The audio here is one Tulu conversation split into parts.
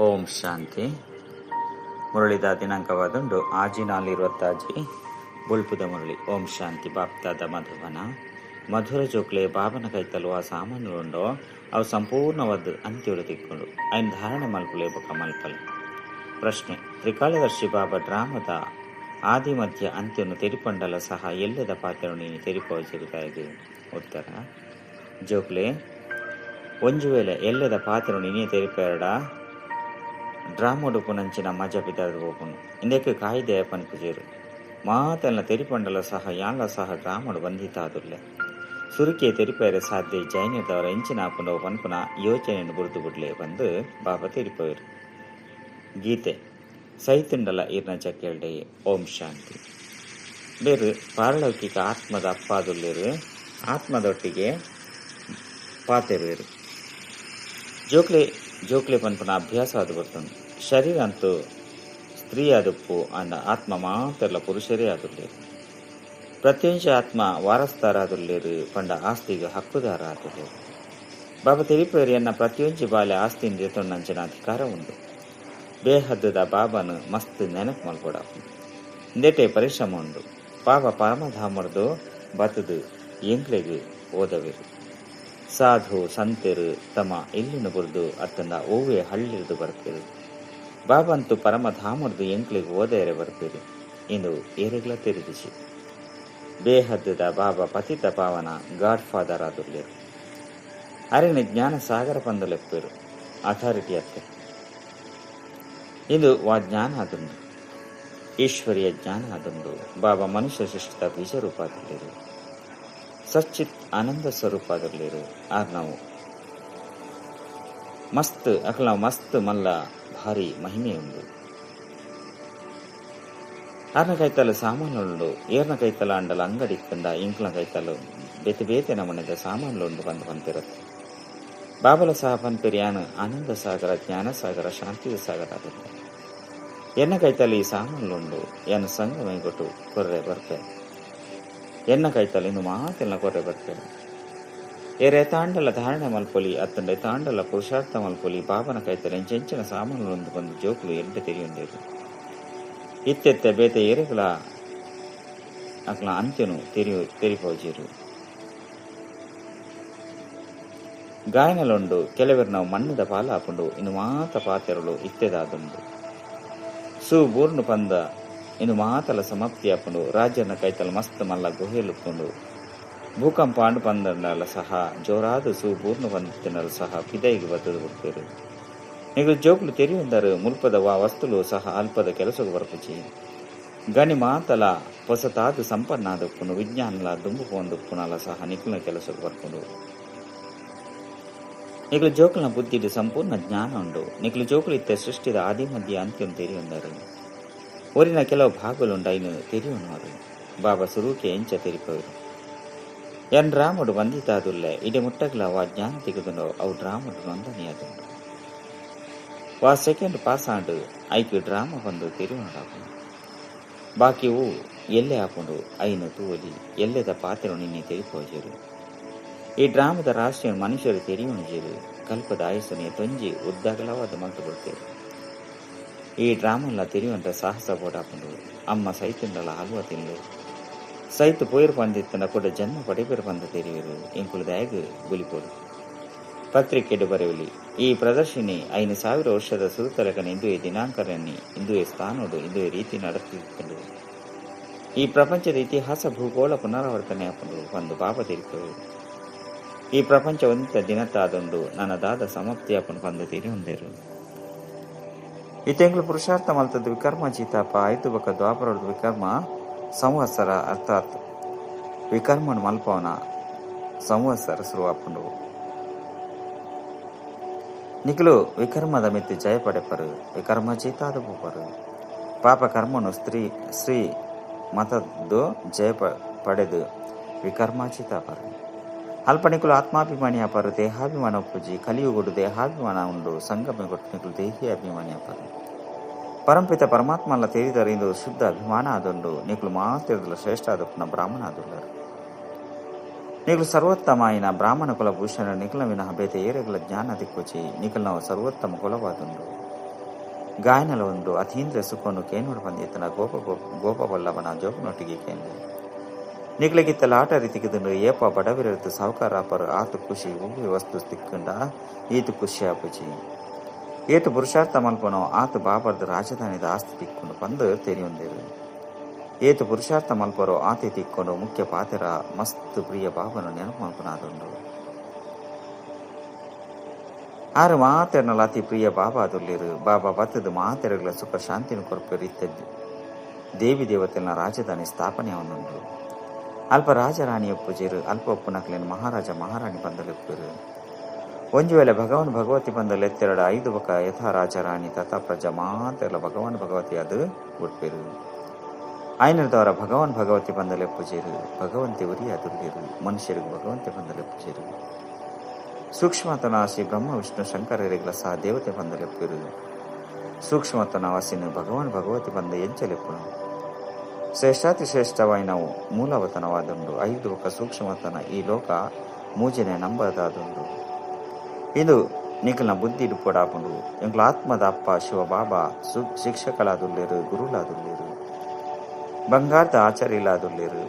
ಓಂ ಶಾಂತಿ. ಮುರಳಿದ ದಿನಾಂಕವಾದುಂಡು 6/4/26 ಬೊಲ್ಪುದ ಮುರಳಿ. ಓಂ ಶಾಂತಿ. ಬಾಪ್ತಾದ ಮಧುಬನ ಮಧುರ ಜೋಕ್ಲೆ ಬಾಬನ ಕೈತಲುವ ಸಾಮಾನ್ಯಲುಂಡೋ ಅವು ಸಂಪೂರ್ಣವಾದ ಅಂತ್ಯಡು ತಿಕ್ಕೊಂಡು ಐನ್ ಧಾರಣೆ ಮಲ್ಪುಲೆ ಬೊಕ ಮಲ್ಪಲೆ. ಪ್ರಶ್ನೆ: ತ್ರಿಕಾಲದರ್ಶಿ ಬಾಬಾ ಡ್ರಾಮದ ಆದಿ ಮಧ್ಯ ಅಂತ್ಯನು ತೆರಿಪಂಡಲ ಸಹ ಎಲ್ಲದ ಪಾತ್ರನು ತೆರಿಪೋಜಿರುತ್ತಾಗಿ. ಉತ್ತರ: ಜೋಕ್ಲೆ, ಒಂಜು ವೇಳೆ ಎಲ್ಲದ ಪಾತ್ರನು ನೀನೇ ತೆರಿಪೇರಡ ಡ್ರಾಮೊಡುಪು ನಂಚಿನ ಮಜ ಪಿದಾರ್ದು ಪೋಪುಂಡು. ಇಂದಕ್ಕೆ ಕಾಯ್ದೆ ಪನ್ಪುಜೆರು. ಮಾತೆಲ್ಲ ತೆರಿಪಂಡಲ ಸಹ ಯಾನ್ಲ ಸಹ ಡ್ರಾಮೊಡು ಬಂಧಿತಾದುಲ್ಲೆ. ಸುರುಕೆ ತೆರಿಪೇರೆ ಸಾಧ್ಯ ಜೈನದವರ ಇಂಚಿನ ಆಪುಂಡವು ಪನ್ಪುನ ಯೋಚನೆಯನ್ನು ಬುಡ್ದು ಬುಡ್ಲೆ ಬಂದು ಬಾಬಾ ತೆರಿಪೋಯರು. ಗೀತೆ ಸೈತುಂಡಲ ಇರ್ನ ಚಕ್ಕೆಲ್ಡೆ. ಓಂ ಶಾಂತಿ. ಬೇರು ಪಾರಲೌಕಿಕ ಆತ್ಮದ ಅಪ್ಪಾದುಲ್ಲೇರು, ಆತ್ಮದೊಟ್ಟಿಗೆ ಪಾತೆರುವೆರು. ಜೋಕ್ಲೆ ಜೋಕ್ಲೆ ಪನ್ಪುನ ಅಭ್ಯಾಸ ಅದು ಬರ್ತುಂಡು. ಶರೀರ ಅಂತೂ ಸ್ತ್ರೀ ಆದುಪ್ಪು ಅಂಡ ಆತ್ಮ ಮಾತೆರ್ಲ ಪುರುಷರೇ ಆದುಲ್ಲೇರು. ಪ್ರತ್ಯಂಶ ಆತ್ಮ ವಾರಸ್ತಾರಾದುಲ್ಲೇರು ಪಂಡ ಆಸ್ತಿಗೆ ಹಕ್ಕುದಾರ ಆದುಲ್ಲೇರು. ಬಾಬಾ ತೆರಿಪೇರು ಎನ್ನ ಪ್ರತಿಯೊಂಜಿ ಬಾಲೆ ಆಸ್ತಿಯಿಂದ ಎತ್ತೊಂಡಂಚಿನ ಅಧಿಕಾರ ಉಂಡು. ಬೇಹದ್ದದ ಬಾಬಾನು ಮಸ್ತ್ ನೆನಪು ಮಲ್ಪೊಡಾಪುಂಡು. ಇಂದೆಟೆ ಪರಿಶ್ರಮ ಉಂಡು. ಬಾಬಾ ಪರಮಧಾಮರ್ದು ಬತ್ತದು ಎಂಕ್ಲೆಗ್ ಓದವೆರು. ಸಾಧು ಸಂತೆರು ತಮ್ಮ ಇಲ್ಲಿನ ಬುರ್ದು ಅತ್ತಂದ ಓವೆ ಹಳ್ಳಿರ್ದು ಬರ್ಪೇರು. ಬಾಬಂತು ಪರಮಧಾಮರ್ದು ಎಂಕ್ಲೆಗ್ ಓದೆರೆ ಬರ್ಪೇರು ಇಂದು ಏರೆಗ್ಲ ತೆರಿದಿಸಿ. ಬೇಹದ್ದದ ಬಾಬಾ ಪತಿತ ಪಾವನ ಗಾಡ್ ಫಾದರ್ ಆದುಲ್ಲೇರು. ಅರೆನ ಜ್ಞಾನ ಸಾಗರ ಪಂದು ಲೆಪ್ಪೇರು. ಅಥಾರಿಟಿ ಅತ್ತೆ ಇದು ವಾ ಜ್ಞಾನ ಆದುಂಡು, ಈಶ್ವರಿಯ ಜ್ಞಾನ ಆದುಂಡು. ಬಾಬಾ ಮನುಷ್ಯ ಸೃಷ್ಟಿತ ಬೀಜರೂಪ ಆದುಲ್ಲೇರು. ಸಚ್ಚಿತ್ ಆನಂದ ಸ್ವರೂಪ ಆದುಲ್ಲೇರು. ಆರ್ ನಾವು ಮಸ್ತ್ ಅಕಲ ಮಸ್ತ್ ಮಲ್ಲ ಭಾರಿ ಮಹಿಮೆ ಉಂಡು. ಆರ್ನ ಕೈತಲ ಸಾಮಾನುಂಡು. ಏರ್ನ ಕೈತಲ ಅಂಡಲ ಅಂಗಡಿ ಇತ್ತಂಡ ಇಂಕ್ಲ ಕೈತಲ ಬೇತೆ ಬೇತೆ ನಮೂನೆದ ಸಾಮಾನುಂಡು ಬಂದು ಪಂತಿರತ್ತೆ. ಬಾಬಲ ಸಹ ಪನ್ಪೆರಿಯಾನ ಆನಂದ ಸಾಗರ, ಜ್ಞಾನ ಸಾಗರ, ಶಾಂತಿಯ ಸಾಗರ ಆಗುತ್ತೆ. ಎನ್ನ ಕೈತಲ ಈ ಸಾಮಾನುಂಡು, ಎನ್ನ ಸಂಘ ಮೈಗೊಟ್ಟು ಕೊರ್ರೆ ಬರ್ತೆ. ಎನ್ನ ಕೈತಲ ಇನ್ನು ಮಾತೆಲ್ಲ ಕೊರ್ರೆ ಬರ್ತೇನೆ. ಏರೆ ತಾಂಡಲ ಧಾರಣೆ ಮಲ್ಪೊಲಿ ಅತ್ತಂಡೆ ತಾಂಡಲ ಪುರುಷಾರ್ಥ ಮಲ್ಪೊಲಿ. ಬಾಬನ ಕೈತಲ ಎಂಚೆಂಚಿನ ಸಾಮಾನುಲೊಂದು ಬಂದು ಜೋಕುಲು ಎಡ್ಡೆ ತೆರಿಯೊಂದೇರು. ಇತ್ತೆತ್ತೆ ಬೇತೆ ಏರೆಗಳ ಅಕ್ಲ ಅಂತ್ಯನು ತೆರಿಪೋಜಿರು. ಗಾಯನಲುಂಡು. ಕೆಲವರು ನಾವು ಮಣ್ಣದ ಪಾಲ ಹಾಕೊಂಡು ಇನ್ನು ಮಾತ ಪಾತೆರಳು ಇತ್ತೆದಾದುಂಡು. ಸು ಬೂರ್ನು ಪಂದ ಇನ್ನು ಮಾತಲ ಸಮಾಪ್ತಿ ಆಪುಂಡು. ರಾಜ್ಯನ ಕೈತಲ ಮಸ್ತ್ ಮಲ್ಲ ಗುಹೆಲುಪ್ಪುಂಡು. ಭೂಕಂಪ ಆಂಡು ಪಂದಂಡಲ ಸಹ ಜೋರಾದ ಸು ಬೂರ್ನು ಬಂದಿತ್ತಿನಲ ಸಹ ಪಿದೈಗೆ ಬತ್ತದು ಬಿಡ್ತೇರು. ನಿಗಲು ಜೋಕುಲು ತೆರಿಯುಂದರು. ಮುಲ್ಪದ ವಾ ವಸ್ತುಲು ಸಹ ಅಲ್ಪದ ಕೆಲಸకు ಬರ್ಪುಚಿ. ಗಣಿ ಮಾತಲ ಪೊಸತಾದ ಸಂಪನ್ನಾದಪ್ಪುನು ವಿಜ್ಞಾನಲ ದುಂಬು ಪೋಂದುಪ್ಪುನಲ ಸಹ ನಿಖಿಲ ಕೆಲಸకు ಬರ್ಪುಂಡು. ನಿಗಲು ಜೋಕುಲನ ಬುದ್ಧಿಡು ಸಂಪೂರ್ಣ ಜ್ಞಾನ ಉಂಡು. ನಿಗಲು ಜೋಕುಲು ಇತ್ತ ಸೃಷ್ಟಿದ ಆದಿ ಮಧ್ಯ ಅಂತ್ಯಂ ತೆರಿಯುಂದರು. ಊರಿನ ಕೆಲವು ಭಾಗಲುಂಡು ಐನು ತೆರಿಯುವವರು. ಬಾಬಾ ಸುರೂಕೆ ಎಂಚ ತೆರಿಪವರು. ಎನ್ ರಾಮುಡು ಬಂದಿತಾದುಲ್ಲೆ ಇಡೆ ಮುಟ್ಟಗ್ಲ ವಾ ಜ್ಞಾನ ತಿಗುದುಂಡೋ ಅವು ಡ್ರಾಮುಡು ನೋಂದಣಿಯಾದುಂಡು. ವಾ ಸೆಕೆಂಡ್ ಪಾಸ್ ಆಂಡು ಐಕ್ ಡ್ರಾಮ ಬಂದು ತೆರಿಯುಂಡಾಪುಂಡು. ಬಾಕಿ ಹೂ ಎಲ್ಲೆ ಆಪುಂಡು ಐನು ತೂವಲಿ. ಎಲ್ಲೆದ ಪಾತ್ರ ನಿನ್ನೆ ತೆರಿಪೋಜರು. ಈ ಡ್ರಾಮದ ರಾಷ್ಟ್ರೀಯ ಮನುಷ್ಯರು ತೆರಿಯುಣಜರು. ಕಲ್ಪದ ಆಯಸ್ಸನೆ ತೊಂಜಿ ಉದ್ದಗಲವಾದ ಮಲ್ತು ಕೊಡ್ತೇವೆ. ಈ ಡ್ರಾಮಲ್ಲ ತೆರಿಯುವಂತ ಸಾಹಸ ಬೋಡಾಪುಂಡು. ಅಮ್ಮ ಸೈತುಂಡಲ ಹಲ್ವ ತಿನ್ಲು ಸೈತು ಪೋಯಿರು ಪಂದಿತ್ತನ ಕೂಡ ಜನ್ಮ ಪಡೆಪೇರು ಪಂದ ತೆರಿಯರು. ಇಂಕುಲು ದಾಯಗ್ ಗುಲಿಪೋಡು ಪತ್ರಿಕೆಡು ಬರೆಯಲಿ. ಈ ಪ್ರದರ್ಶಿನಿ 5000 ವರ್ಷದ ಸುರುತಲಕನ ಇಂದುವೆ ದಿನಾಂಕರನ್ನಿ ಇಂದುವೆ ಸ್ಥಾನೋಡು ಇಂದುವೆ ರೀತಿ ನಡೆಸುತ್ತಿದ್ದು. ಈ ಪ್ರಪಂಚದ ಇತಿಹಾಸ ಭೂಗೋಳ ಪುನರಾವರ್ತನೆ ಆಪುಂಡು ಒಂದು ಬಾಬಾ ತೆರಿಪರು. ಈ ಪ್ರಪಂಚ ಒಂತ ದಿನತ್ತಾದೊಂದು ನನ್ನ ದಾದ ಸಮಾಪ್ತಿ ಆಪುಂಡು ಪಂದು ತೆರಿ ಹೊಂದಿರು. ಈ ತಿಂಗಳು ಪುರುಷಾರ್ಥ ಮಲ್ತದ್ದು ವಿಕರ್ಮ ಜೀತಾಪ ಆಯ್ತು ಬಕ ದ್ವಾಪರದ ವಿಕರ್ಮ ಸಂವತ್ಸರ, ಅರ್ಥಾತ್ ವಿಕರ್ಮನ್ ಮಲ್ಪವನ ಸಂವತ್ಸರ ಶುರುವಾಪುಂಡು. ನಿಖಲು ವಿಕರ್ಮದ ಮಿತ್ತಿ ಜಯ ಪಡೆಪರು, ವಿಕರ್ಮ ಜೀತಾದ ಪೋಪರು. ಪಾಪ ಕರ್ಮನು ಸ್ತ್ರೀ ಶ್ರೀ ಮತದ್ದು ಜಯ ಪಡೆದು ವಿಕರ್ಮಾಚಿತಾಪರು. ಅಲ್ಪ ನಿಕುಲು ಆತ್ಮಾಭಿಮಾನಿ ಅಪರು, ದೇಹಾಭಿಮಾನ ಉಪ್ಪುಜಿ. ಕಲಿಯುಗುಡು ದೇಹಾಭಿಮಾನ ಉಂಡು. ಸಂಗಮ ಕೊಟ್ಟು ನಿಕುಲು ದೇಹಿ ಅಭಿಮಾನಿ ಅಪರು. ಪರಂಪಿತ ಪರಮಾತ್ಮಲ್ಲ ತೇರಿದರೆ ಇಂದು ಶುದ್ಧ ಅಭಿಮಾನ ಆದುಂಡು. ನಿಕುಲು ಮಾತಿರದಲ್ಲ ಶ್ರೇಷ್ಠ ಆದಪ್ಪನ ಬ್ರಾಹ್ಮಣ ಆದುಲ್ಲರು. ನಿಕಲು ಸರ್ವೋತ್ತಮ అయిన ಬ್ರಾಹ್ಮಣ ಕುಲ ಭೂಷಣ ನಿಖಲ ವಿನಃ ಬೇತೆ ಏರೆಗಳ ಜ್ಞಾನ ದಿಕ್ಕುಚಿ. ನಿಖಲ್ ನಾವು ಸರ್ವೋತ್ತಮ ಕುಲವಾದುಂಡು. ಗಾಯನಲ ಉಂಡು ಅತೀಂದ್ರ ಸುಖನು ಕೇನೋಡು ಬಂದಿತ್ತನ ಗೋಪ ಗೋಪವಲ್ಲವನ ಜೋಕನೊಟ್ಟಿಗೆ ಕೇಂದ್ರ ನಿಗ್ಲಗಿತ್ತ ಲಾಟ ರೀತಿಗಿದ್ದು ಏಪ ಬಡವಿರತ್ತು ಸಾವುಕಾರ ಅಪರು ಆತು ಖುಷಿ ಉವ್ವೆ ವಸ್ತು ತಿಕ್ಕಂಡ ಈತು ಖುಷಿ ಆಪುಜಿ ಏತು ಪುರುಷಾರ್ಥ ಮಲ್ಪನೋ ಆತು ಬಾಬರ್ದು ರಾಜಧಾನಿದ ಆಸ್ತಿ ತಿಕ್ಕೊಂಡು ಬಂದು ತೆರೆಯೊಂದಿರು ಏತು ಪುರುಷಾರ್ಥ ಮಲ್ಪರೋ ಆತಿ ತಿಕ್ಕೊಂಡು ಮುಖ್ಯ ಪಾತೆರ ಮಸ್ತ್ ಪ್ರಿಯ ಬಾಬನು ನೆನಪು ಮಲ್ಪನಾದುಂಡು ಆರು ಮಾತೆರ್ನಲ ಅತಿ ಪ್ರಿಯ ಬಾಬಾ ಅದುಲ್ಲಿರು ಬಾಬಾ ಬತ್ತದ ಮಾತೆರಗಳ ಸುಖ ಶಾಂತಿನ ಕೊರಪು ಇತ್ತದ್ದು ದೇವಿ ದೇವತೆನ ರಾಜಧಾನಿ ಸ್ಥಾಪನೆ ಅವನುಂಡು ಅಲ್ಪ ರಾಜರಾಣಿ ಒಪ್ಪುಜಿರು ಅಲ್ಪ ಒಪ್ಪುನಕ್ಲೇನು ಮಹಾರಾಜ ಮಹಾರಾಣಿ ಬಂದಲೆಪ್ಪುರು ಒಂಜು ವೇಳೆ ಭಗವಾನ್ ಭಗವತಿ ಬಂದಲೆ ಎತ್ತೆರಡು ಐದು ಬಕ ಯಥಾ ರಾಜರಾಣಿ ತಥಾ ಪ್ರಜಾ ಮಾತೆಲ್ಲ ಭಗವಾನ್ ಭಗವತಿ ಅದು ಉಟ್ಪಿರು ಆಯ್ನದವರ ಭಗವಾನ್ ಭಗವತಿ ಬಂದಲೆಪ್ಪುಜಿರು ಭಗವಂತಿ ಉರಿ ಅದುರ್ಗಿರು ಮನುಷ್ಯರಿಗೆ ಭಗವಂತೆ ಬಂದಲೆಪ್ಪುಜಿರು ಸೂಕ್ಷ್ಮತನ ಶ್ರೀ ಬ್ರಹ್ಮ ವಿಷ್ಣು ಶಂಕರರಿಗಳ ಸಹ ದೇವತೆ ಬಂದಲೆಪ್ಪಿರು ಸೂಕ್ಷ್ಮತನ ವಾಸಿನ ಭಗವಾನ್ ಭಗವತಿ ಬಂದ ಎಂಚಲೆಪ್ಪುನು ಶ್ರೇಷ್ಠಾತಿಶ್ರೇಷ್ಠವಾಯಿನವು ಮೂಲವತನವಾದುಂಡು ಐದು ಲೋಕ ಸೂಕ್ಷ್ಮತನ ಈ ಲೋಕ ಮೂಜನೆ ನಂಬದಾದುಂಡು ಇದು ನಿಖಲ್ನ ಬುದ್ಧಿ ಪೊಡಾಪುಂಡು ಎಂಕ್ಲ ಆತ್ಮದ ಅಪ್ಪ ಶಿವ ಬಾಬಾ ಶಿಕ್ಷಕಲಾದುಲ್ಲೇರು ಗುರುಲಾದುಲ್ಲೇರು ಬಂಗಾರದ ಆಚಾರ್ಯಲಾದುಲ್ಲೇರು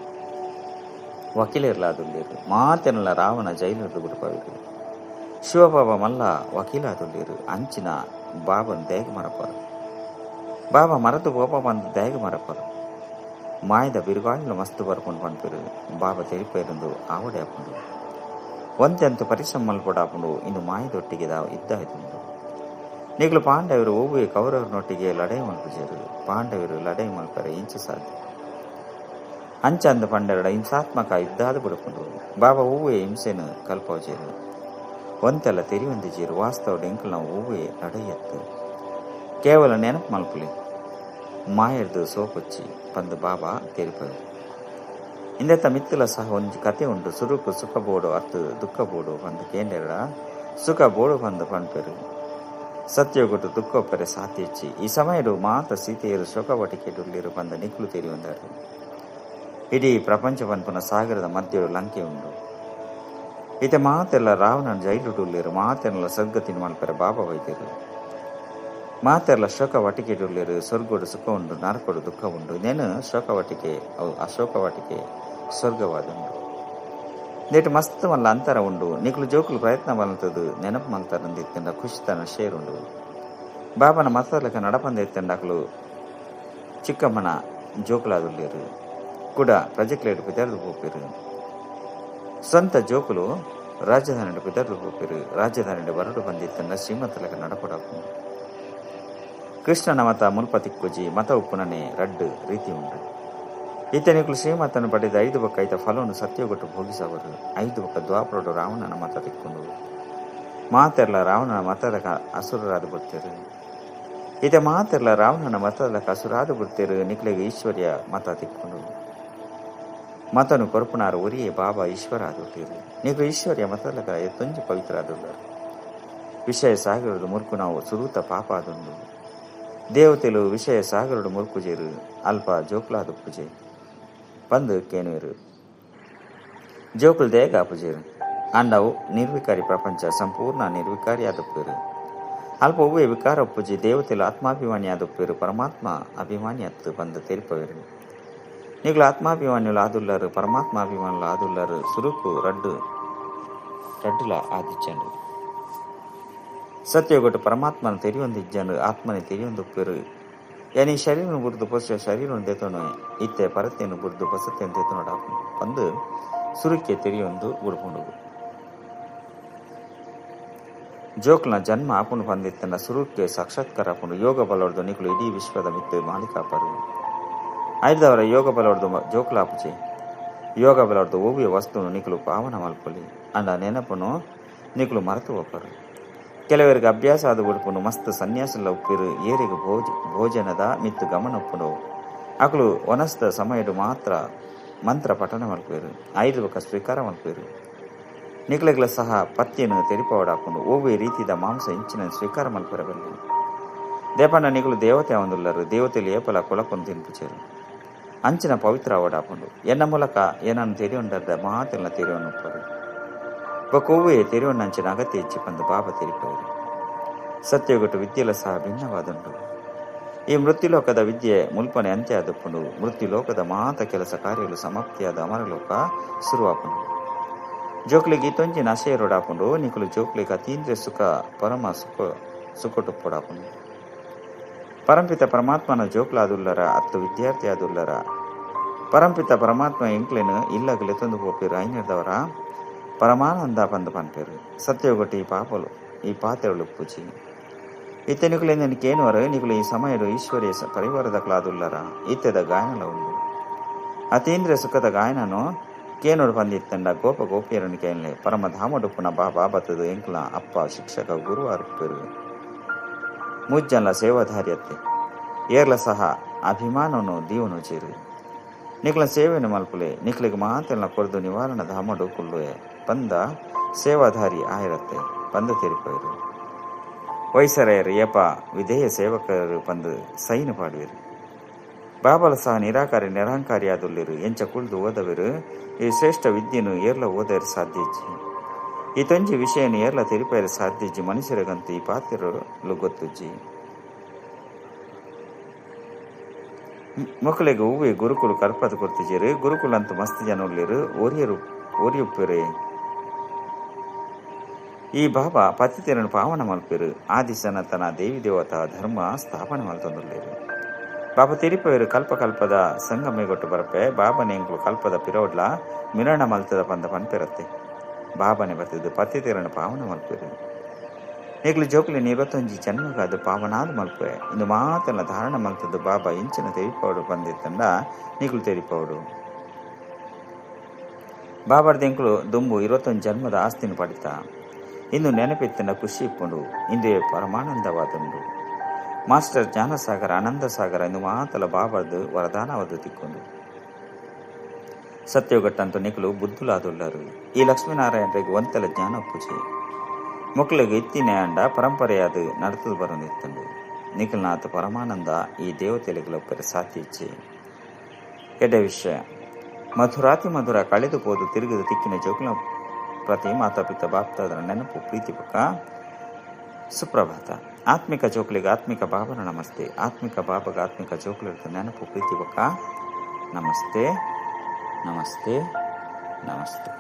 ವಕೀಲರ್ಲಾದುಲ್ಲೇರು ಮಾತೆನಲ್ಲ ರಾವಣ ಜೈಲರ್ದು ಬಿಡುಪವಿರು ಶಿವಬಾಬಾ ಮಲ್ಲ ವಕೀಲಾದುಲ್ಲೇರು ಅಂಚಿನ ಬಾಬನ್ ದೇಗ ಮರಪರು ಬಾಬಾ ಮರದು ಬೋಪ ಬಂದು ದೇಗ ಮರಪರು ಮಾಯದ ಬಿರುಗಾಳಿನ ಮಸ್ತು ಬರ್ಕೊಂಡು ಪನ್ಪಿರು ಬಾಬಾ ತೆರಿಪೈರಂದು ಆವಡೆ ಹಾಕೊಂಡು ಒಂತೆಂತು ಪರಿಶ್ರಮ ಮಲ್ಪಡಾಪುಂಡು ಇನ್ನು ಮಾಯದೊಟ್ಟಿಗೆ ಇದ್ದಾಯ್ತುಂಡು ನೀಗಳು ಪಾಂಡವರು ಓಬುವೆ ಕೌರವರನೊಟ್ಟಿಗೆ ಲಡೈ ಮಲ್ಪುಜರು ಪಾಂಡವರು ಲಡೈ ಮಲ್ಪರೆ ಇಂಚ ಸಾಧ್ಯ ಅಂಚಂದ ಪಂಡರಡ ಹಿಂಸಾತ್ಮಕ ಯುದ್ಧಾದ ಬಿಡುಪುಂಡು ಬಾಬಾ ಹೂವೆ ಹಿಂಸೆನು ಕಲ್ಪವಜೇರು ಒಂತೆಲ್ಲ ತೆರಿವಂದಿಜೇರು ವಾಸ್ತವ ಎಂಕಲ್ನ ಹೂವೆ ಲಡೈಯತ್ತು ಕೇವಲ ನೆನಪು ಮಲ್ಪುಲಿ ಮಾಯರ್ದು ಸೋಪೊಚ್ಚಿ ಪಂದು ಬಾಬಾ ತೆರಿಪರು ಇಂದೆತ್ತ ಮಿತ್ತಲ ಸಹ ಒಂಜಿ ಕತೆ ಉಂಟು ಸುರುಕು ಸುಖ ಬೋಡು ಅತ್ತು ದುಃಖ ಬೋಡು ಪಂದು ಕೇಂದ್ರ ಸುಖ ಬೋಡು ಪಂದು ಪಣ್ಪೆರು ಸತ್ಯಗೊಟ್ಟು ದುಃಖ ಒಪ್ಪರೆ ಸಾತಿಚ್ಚಿ ಈ ಸಮಯಡು ಮಾತ ಸೀತೆಯರು ಶೋಕವಟಿಕೆಡುಳ್ಳಿರು ಬಂದ ನಿಕ್ಲು ತೆರಿಯೊಂದರು ಇಡೀ ಪ್ರಪಂಚ ಪನ್ಪುನ ಸಾಗರದ ಮಧ್ಯಡು ಲಂಕೆ ಉಂಡು ಇತೆ ಮಾತೆಲ್ಲ ರಾವಣನ ಜೈಲುಡುಳ್ಳಿರು ಮಾತೆಲ್ಲ ಸದ್ಗತಿನ ಮಲ್ಪೆರೆ ಬಾಬಾ ವೈದ್ಯರು ಮಾತೆಲ್ಲ ಶೋಕ ವಟಿಕೆಡುಳ್ಳಿರು ಸ್ವರ್ಗೋಡು ಸುಖ ಉಂಡು ನರಕೊಡು ದುಃಖ ಉಂಡು ನೇನು ಶೋಕವಟಿಕೆ ಅವು ಅಶೋಕವಾಟಿಕೆ ಸ್ವರ್ಗವಾದುಂಡು ನೇಟು ಮಸ್ತ್ ಮಲ್ಲ ಅಂತರ ಉಂಡು ನಿಕ್ಲು ಜೋಕುಲು ಪ್ರಯತ್ನ ಮಲ್ತದು ನೆನಪು ಮಲ್ತಾರಂದಿತ್ತಂಡ ಖುಷಿತನ ಶೇರುಂಡು ಬಾಬನ ಮತ್ತಲಕ ನಡಪಂದಿತ್ತಂಡಕ್ಲು ಚಿಕ್ಕಮ್ಮನ ಜೋಕುಲಾದುಲ್ಲೇರು ಕೂಡ ಪ್ರಜೆಕ್ಲೇಡು ಪಿದರ್ದು ಪೋಪಿರು ಸ್ವಂತ ಜೋಕುಲು ರಾಜಧಾನಿ ಪಿದರ್ದು ಪೋಪಿರು ರಾಜಧಾನಿ ಬರಡು ಬಂದಿತ್ತಂಡ ಶ್ರೀಮಂತಲಕ ನಡಪಡಕು ಕೃಷ್ಣನ ಮತ ಮುಲ್ಪ ತಿಕ್ಕುಜಿ ಮತ ಉಪ್ಪುನನೆ ರಡ್ಡು ರೀತಿ ಉಂಡು ಈತನಿಕುಲು ಶ್ರೀಮತನು ಪಡೆದ ಐದು ಬಕ್ಕ ಐತ ಫಲವನ್ನು ಸತ್ಯಗೊಟ್ಟು ಭೋಗಿಸವರು ಐದು ಬಕ್ಕ ದ್ವಾಪರಡು ರಾವಣನ ಮತ ತಿಕ್ಕೊಂಡು ಮಾತೆಲ್ಲ ರಾವಣನ ಮತದ ಅಸುರರಾದ ಬರ್ತಿರು ಈತ ಮಾತೆಲ್ಲ ರಾವಣನ ಮತದ ಅಸುರಾದ ಬರ್ತಿರು ನಿಕ್ಲೆಗೆ ಈಶ್ವರ್ಯ ಮತ ತಿಕ್ಕೊಂಡು ಮತನು ಕೊರಪುನಾರು ಒರಿಯೇ ಬಾಬಾ ಈಶ್ವರ ಆದುಟ್ಟಿರು ನಿಕ್ಲು ಈಶ್ವರ್ಯ ಮತಲಕ ಎತ್ತೊಂಜಿ ಪವಿತ್ರ ಆದುಳ್ಳರು ವಿಷಯ ಸಾಗರದ ಮುರ್ಕು ನಾವು ಸುರೂತ ಪಾಪ ಆದುಂಡು ದೇವತೆಲು ವಿಷಯ ಸಾಗರಡು ಮುರ್ಕುಜೇರು ಅಲ್ಪ ಜೋಕ್ಲಾದ ಪೂಜೆ ಪಂದು ಕೇನುವೆರು ಜೋಕುಲ್ ದೇಗ ಪೂಜೆರು ಅಂಡವು ನಿರ್ವಿಕಾರಿ ಪ್ರಪಂಚ ಸಂಪೂರ್ಣ ನಿರ್ವಿಕಾರಿ ಆದಪ್ಪೇರು ಅಲ್ಪ ಹೂವೆ ವಿಕಾರ ಪೂಜೆ ದೇವತೆಲು ಆತ್ಮಾಭಿಮಾನಿ ಆದಪ್ಪೇರು ಪರಮಾತ್ಮ ಅಭಿಮಾನಿ ಅತ್ತು ಬಂದು ತೆರಿಪವೇರು ನೀಗಳು ಆತ್ಮಾಭಿಮಾನಿಗಳು ಆದುಲ್ಲರು ಪರಮಾತ್ಮ ಅಭಿಮಾನಿಗಳು ಆದುಲ್ಲರು ಸುರುಕು ರಡ್ಡು ರಡ್ಡುಲ ಆದಿಚ್ಚಂಡು ಸತ್ಯಗೊಟ್ಟು ಪರಮಾತ್ಮನ ತೆರಿಯೊಂದಿಜ್ಜನು ಆತ್ಮನೆ ತೆರಿಯೊಂದುಪ್ಪೇರು ಯಾನಿ ಶರೀರನು ಬುರ್ದು ಪೊಸ ಶರೀರನು ದೇತೋನು ಇತ್ತೆ ಪರತೆಯನ್ನು ಬುರ್ದು ಪಸತೆಯನ್ನು ದೇತನೋಡ ಬಂದು ಸುರುಕ್ಕೆ ತೆರಿಯೊಂದು ಉಡ್ಕೊಂಡು ಜೋಕ್ನ ಜನ್ಮ ಆಪುಂಡು ಬಂದಿತ್ತನ ಸುರುಕ್ಕೆ ಸಾಕ್ಷಾತ್ಕಾರ ಆಪುಂಡು ಯೋಗ ಬಲೊಡ್ದು ನಿಕ್ಲು ಇಡೀ ವಿಶ್ವದ ಮಿತ್ತು ಮಾಲೀಕಾಪರು ಐದವರ ಯೋಗ ಬಲೊಡ್ದು ಜೋಕ್ಲಾಪುಜೆ ಯೋಗ ಬಲೊಡ್ದು ಓವಿಯ ವಸ್ತುನು ನಿಕ್ಲು ಪಾವನ ಮಲ್ಪೊಲಿ ಅಂಡ ನೆನಪುನು ನಿಕ್ಲು ಮರೆತು ಒಪ್ಪರು ಕೆಲವರಿಗೆ ಅಭ್ಯಾಸ ಆದ ಉಡುಪುನು ಮಸ್ತ್ ಸನ್ಯಾಸಲ ಉಪ್ಪಿರು ಏರಿಗೆ ಭೋಜನದ ಮಿತ್ತು ಗಮನ ಉಪ್ಪುನು ಅಕಲು ವನಸ್ತ ಸಮಯಡು ಮಾತ್ರ ಮಂತ್ರ ಪಠಣ ಮಲ್ಪೇರು ಐದು ಬಕ ಸ್ವೀಕಾರ ಮಲ್ಪೇರು ನಿಕ್ಲೆಗ್ಲ ಸಹ ಪತ್ತಿಯನ್ನು ತೆರಿಪವಡಾಪುಂಡು ಓವೆ ರೀತಿದ ಮಾಂಸ ಇಂಚಿನ ಸ್ವೀಕಾರ ಮಲ್ಪೆರಬಲ್ಲಿ ದೇಪಣ್ಣ ನಿಕಲು ದೇವತೆ ಒಂದುಲ್ಲರು ದೇವತೆಲು ಏಪಲ ಕೊಳಪೊಂದು ತಿನ್ಪುಚೇರು ಅಂಚಿನ ಪವಿತ್ರ ಅವಡಾಪುಂಡು ಎನ್ನ ಮೂಲಕ ಏನನ್ನು ತೆರಿಯೊಂಡರ್ದ ಮಾತೆಲ್ಲ ತೆರಿಯೊನ್ನುಪ್ಪರು ಬೊಕ್ಕ ತೆರಿಯೊಂಡಂಚಿನ ಅಗತ್ಯ ಇಚ್ಚಿ ಬಂದು ಬಾಬ ತೆರಿಪವರು ಸತ್ಯಗೊಟ್ಟು ವಿದ್ಯೆಲ ಸಹ ಭಿನ್ನವಾದುಂಡು. ಈ ಮೃತ್ಯುಲೋಕದ ವಿದ್ಯೆ ಮುಲ್ಪನೆ ಅಂತ್ಯ ಆದುಪ್ಪುಂಡು. ಮೃತ್ಯುಲೋಕದ ಮಾತ ಕೆಲಸ ಕಾರ್ಯಗಳು ಸಮಾಪ್ತಿಯಾದ ಅಮರಲೋಕ ಶುರುವಾಪುಂಡು. ಜೋಕ್ಲಿಗೆ ಇತ್ತೊಂಜಿ ನಶೆಯರೊಡಾಪುಂಡು. ನಿಕುಲು ಜೋಕ್ಲಿಗೆ ಅತೀಂದ್ರಿಯ ಸುಖ ಪರಮ ಸುಖ ಸುಖಟುಪ್ಪೊಡಾಪುಂಡು. ಪರಂಪಿತ ಪರಮಾತ್ಮನ ಜೋಕ್ಲಾದುಲ್ಲರ ಅತ್ತು ವಿದ್ಯಾರ್ಥಿ ಆದುಲ್ಲರ. ಪರಂಪಿತ ಪರಮಾತ್ಮ ಎಂಕ್ಲೆನು ಇಲ್ಲಗಲೆ ತಂದು ಪೋಪೇರು ಐನರ್ದವರ ಪರಮಾನಂದ ಪಂದು ಪನ್ಪೇರು. ಸತ್ಯೊಗಟ್ಟಿ ಈ ಪಾಪಲು ಈ ಪಾತೆರಳು ಪೂಜಿ ಇತ್ತೆ ನಿಕುಲೆಂದನು ಕೇನುವರು. ನಿಕುಲು ಈ ಸಮಯಡು ಈಶ್ವರ್ಯ ಪರಿವಾರದ ಕ್ಲಾದುಲ್ಲರ. ಇತ್ತೆದ ಗಾಯನಲ ಉಂಡು. ಅತೀಂದ್ರಿಯ ಸುಖದ ಗಾಯನನು ಕೇನೋಡು ಪಂದಿತ್ತಂಡ ಗೋಪ ಗೋಪಿಯರನ್ನು ಕೇನ್ಲೆ ಪರಮಧಾಮಡುಪ್ಪುನ ಬಾಬಾ ಬತ್ತದು ಎಂಕ್ಲ ಅಪ್ಪ ಶಿಕ್ಷಕ ಗುರು ಅರ್ಪೇರು. ಮುಜ್ಜನ್ಲ ಸೇವಾಧಾರ್ಯತೆ ಏರ್ಲ ಸಹ ಅಭಿಮಾನನು ದೀವನು ಚೇರು. ನಿಕ್ಲ ಸೇವೆಯನ್ನು ಮಲ್ಪುಲೆ. ನಿಕ್ಲಿಗೆ ಮಾತೆಲ್ಲ ಕೊರ್ದು ನಿವಾರಣ ಧಾಮಡು ಕುಳ್ಳುವೆ ಪಂದ ಸೇವಾಧಾರಿ ಆಯಿರತ್ತೆ ಪಂದ ತೆರಿಪೋಯರು. ವೈಸರೆಯರು ಯಪ ವಿಧೇಯ ಸೇವಕರು ಪಂದು ಸೈನು ಪಾಡುವೆರು. ಬಾಬಲ ಸಹ ನಿರಾಕಾರಿ ನಿರಹಂಕಾರಿಯಾದುಲ್ಲಿರು. ಎಂಚ ಕುಳ್ದು ಓದವೆರು. ಈ ಶ್ರೇಷ್ಠ ವಿದ್ಯೆನು ಏರ್ಲ ಓದರು ಸಾಧ್ಯಜ್ಜಿ. ಈ ತೊಂಜಿ ವಿಷಯನು ಏರ್ಲ ತೆರಿಪಯರು ಸಾಧ್ಯಜ್ಜಿ. ಮನುಷ್ಯರಿಗಂತೂ ಈ ಪಾತ್ರರು ಗೊತ್ತುಜ್ಜಿ. ಮಕ್ಕಳಿಗೆ ಹೂವೆ ಗುರುಕುಲು ಕಲ್ಪದ ಕೊರ್ತಿಜೇರು. ಗುರುಕುಲ ಅಂತೂ ಮಸ್ತ್ ಜನ ಉಳ್ಳೇರು. ಒರಿಯರು ಒರಿಯುಪ್ಪೇರು. ಈ ಬಾಬಾ ಪತಿತೆರನು ಪಾವನ ಮಲ್ಪೇರು. ಆದಿ ಸನಾತನ ದೇವಿ ದೇವತಾ ಧರ್ಮ ಸ್ಥಾಪನೆ ಮಲ್ತೊಂದುಲ್ಲೇರು. ಬಾಬಾ ತೆರಿಪೇರು ಕಲ್ಪ ಕಲ್ಪದ ಸಂಗಮೇಗೊಟ್ಟು ಬರಪೆ. ಬಾಬಾನೆ ಎಂಕುಲು ಕಲ್ಪದ ಪಿರೋಡ್ಲ ಮಿರಣ ಮಲ್ತದ ಪಂದ ಪನ್ಪೆರತ್ತೆ. ಬಾಬಾನೆ ಬರ್ತದ್ದು ಪತಿತೆರನು ಪಾವನ ಮಲ್ಪೇರು. ಈಗಲೂ ಜೋಕುಲಿ 21 ಜನ್ಮಗಾದ ಪಾವನಾದ ಮಲ್ಪೆ. ಇಂದು ಮಾತೆಲ್ಲ ಧಾರಣ ಮಲ್ತದ್ದು ಬಾಬಾ ಇಂಚಿನ ತೆರಿಪೌಡು ಬಂದಿತ್ತಂಡ ನೀಗುಲು ತೆರಿಪೌಡು. ಬಾಬಾರ್ದ ಎಂಕುಲು ದುಂಬು 21 ಜನ್ಮದ ಆಸ್ತಿನ ಪಡಿತ. ಇಂದು ನೆನಪಿತ್ತಂಡ ಖುಷಿ ಇಪ್ಪುಂಡು. ಇಂದೇ ಪರಮಾನಂದವಾದುಂಡು. ಮಾಸ್ಟರ್ ಜ್ಞಾನಸಾಗರ ಆನಂದಸಾಗರ ಇಂದು ಮಾತಲ ಬಾಬಾರ್ದು ವರದಾನವಾದ ತಿಕ್ಕೊಂಡು. ಸತ್ಯೊಗಟ್ಟಂತೂ ನಿಕುಲು ಬುದ್ಧುಲಾದುಲ್ಲರು. ಈ ಲಕ್ಷ್ಮೀನಾರಾಯಣರಿಗೆ ಒಂತೆಲ ಜ್ಞಾನ ಪೂಜೆ ಮಕ್ಕಳಿಗೆ ಇತ್ತಿನ ಅಂಡ ಪರಂಪರೆಯಾದ ನಡೆತದು ಬರೊಂದಿತ್ತಂಡು. ನಿಖಿಲ್ನಾಥ ಪರಮಾನಂದ ಈ ದೇವತೆಗಳಿಗೆ ಸಾಧ್ಯ ಇಚ್ಛೆ. ಎಡ್ಡೆ ವಿಷಯ ಮಧುರಾತಿ ಮಧುರ ಕಳೆದು ಹೋದು ತಿರುಗಿದ ತಿಕ್ಕಿನ ಜೋಕುಲ ಪ್ರತಿ ಮಾತಾಪಿತ ಬಾಪ್ತಾದರ ನೆನಪು ಪ್ರೀತಿ ಪಕ್ಕ ಸುಪ್ರಭಾತ. ಆತ್ಮಿಕ ಜೋಕುಲಿಗೆ ಆತ್ಮಿಕ ಬಾಬನ ನಮಸ್ತೆ. ಆತ್ಮಿಕ ಬಾಬಗ ಆತ್ಮಿಕ ಜೋಕುಲಿಗೆ ನೆನಪು ಪ್ರೀತಿ ಪಕ್ಕ ನಮಸ್ತೆ ನಮಸ್ತೆ ನಮಸ್ತೆ.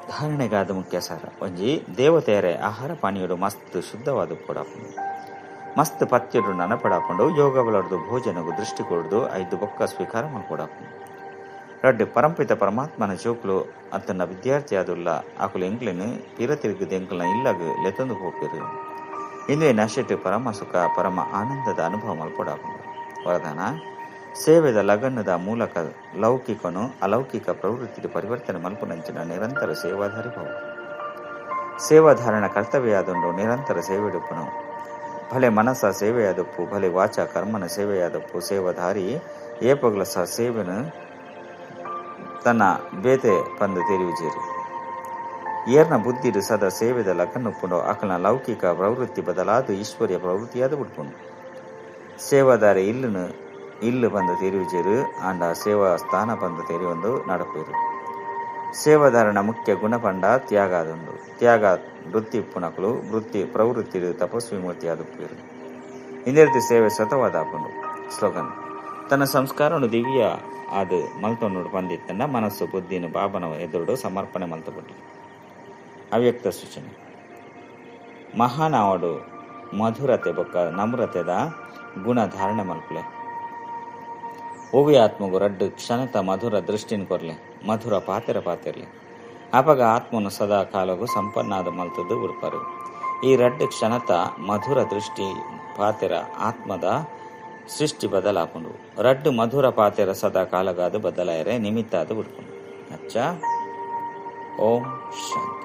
ಧಾರಣೆಗಾದ ಮುಖ್ಯ ಸಾರ. ಒಂಜಿ ದೇವತೆಯರೇ ಆಹಾರ ಪಾನೀಯಡು ಮಸ್ತ್ ಶುದ್ಧವಾದ ಪೊಡಾಪುಂಡು. ಮಸ್ತ್ ಪಥ್ಯಡು ನನಪಡಾಪುಂಡು. ಯೋಗ ಬಲರ್ದು ಭೋಜನಗು ದೃಷ್ಟಿ ಕೊಡ್ದು ಐದು ಬೊಕ್ಕ ಸ್ವೀಕಾರ ಮಲ್ಪೊಡಾಪುಂಡು. ರಡ್ಡು ಪರಂಪಿತ ಪರಮಾತ್ಮನ ಜೋಕುಲು ಅತ್ತನ ವಿದ್ಯಾರ್ಥಿ ಆದುಲ್ಲ ಆಕುಲು ಎಂಕ್ಲೆನು ಪಿರ ತಿರುಗದ ಎಂಕ್ಲನ ಇಲ್ಲಗ ಲೆತ್ತೊಂದು ಹೋಗ್ತಿರು. ಇಂದೇ ನಶೆಟ್ಟು ಪರಮ ಸುಖ ಪರಮ ಆನಂದದ ಅನುಭವ ಮಲ್ಪೊಡಾಪುಂಡು. ವರದಾನ ಸೇವೆದ ಲಗನದ ಮೂಲಕ ಲೌಕಿಕನು ಅಲೌಕಿಕ ಪ್ರವೃತ್ತಿ ಪರಿವರ್ತನೆ ಮಲ್ಪುನಂಚಿನ ನಿರಂತರ ಸೇವಾಧಾರಿ ಭಾವ. ಸೇವಾಧಾರಣ ಕರ್ತವ್ಯ ಆದುಂಡು. ನಿರಂತರ ಸೇವೆಡುಪ್ಪನು. ಭಲೆ ಮನಸ ಸೇವೆಯಾದಪ್ಪು ಭಲೆ ವಾಚ ಕರ್ಮನ ಸೇವೆಯಾದಪ್ಪು. ಸೇವಾಧಾರಿ ಏಪಗ್ಲ ಸಹ ಸೇವೆನು ತನ್ನ ಬೇತೆ ಪಂದು ತೆರಿವಿಜೇರು. ಏರ್ನ ಬುದ್ಧಿಡು ಸದಾ ಸೇವೆದ ಲಗನುಪ್ಪುಂಡು. ಅಕಲ್ನ ಲೌಕಿಕ ಪ್ರವೃತ್ತಿ ಬದಲಾದ ಈಶ್ವರ್ಯ ಪ್ರವೃತ್ತಿಯಾದ ಬಿಡ್ಪುಂಡು. ಸೇವಾಧಾರಿ ಇಲ್ಲನು ಇಲ್ಲು ಬಂದು ತೆರಿವಿಜೇರು. ಆಂಡ ಸೇವಾ ಸ್ಥಾನ ಬಂದು ತೆರಿಯೊಂದು ನಡಪೇರು. ಸೇವಾಧಾರಣ ಮುಖ್ಯ ಗುಣಪಂಡ ತ್ಯಾಗ ಆದುಂಡು. ತ್ಯಾಗ ವೃತ್ತಿ ಪುನಕಲು ವೃತ್ತಿ ಪ್ರವೃತ್ತಿ ತಪಸ್ವಿ ಮೂರ್ತಿ ಆದುಪ್ಪೇರು. ಇಂದಿರ್ತಿ ಸೇವೆ ಸತವಾದ ಆಪುಂಡು. ಸ್ಲೋಗನ್ ತನ್ನ ಸಂಸ್ಕಾರನು ದಿವ್ಯ ಅದು ಮಲ್ತೊಂಡು ಬಂದಿತ್ತಂಡ ಮನಸ್ಸು ಬುದ್ಧಿನು ಬಾಬನ ಎದುರುಡು ಸಮರ್ಪಣೆ ಮಲ್ತಬಿಟ್ಟು. ಅವ್ಯಕ್ತ ಸೂಚನೆ. ಮಹಾನಾವಡು ಮಧುರತೆ ಬೊಕ್ಕ ನಮ್ರತೆದ ಗುಣ ಧಾರಣೆ ಮಲ್ಪಲೆ. ಓವಿ ಆತ್ಮಗು ರಡ್ಡು ಕ್ಷಣತ ಮಧುರ ದೃಷ್ಟಿನ ಕೊರ್ಲೆ. ಮಧುರ ಪಾತೆರ ಪಾತೆರ್ಲೆ. ಆಪಗ ಆತ್ಮನು ಸದಾ ಕಾಲಗು ಸಂಪನ್ನಾದ ಮಲ್ತದ್ದು ಉಡ್ಪಾರು. ಈ ರಡ್ಡು ಕ್ಷಣತ ಮಧುರ ದೃಷ್ಟಿ ಪಾತೆರ ಆತ್ಮದ ಸೃಷ್ಟಿ ಬದಲಾಪುಂಡು. ರಡ್ಡು ಮಧುರ ಪಾತೆರ ಸದಾ ಕಾಲಗಾದು ಬದಲಾಯರೆ ನಿಮಿತ್ತ ಅದು ಬಿಡ್ಪುಂಡು. ಅಚ್ಚ, ಓಂ ಶಾಂತಿ.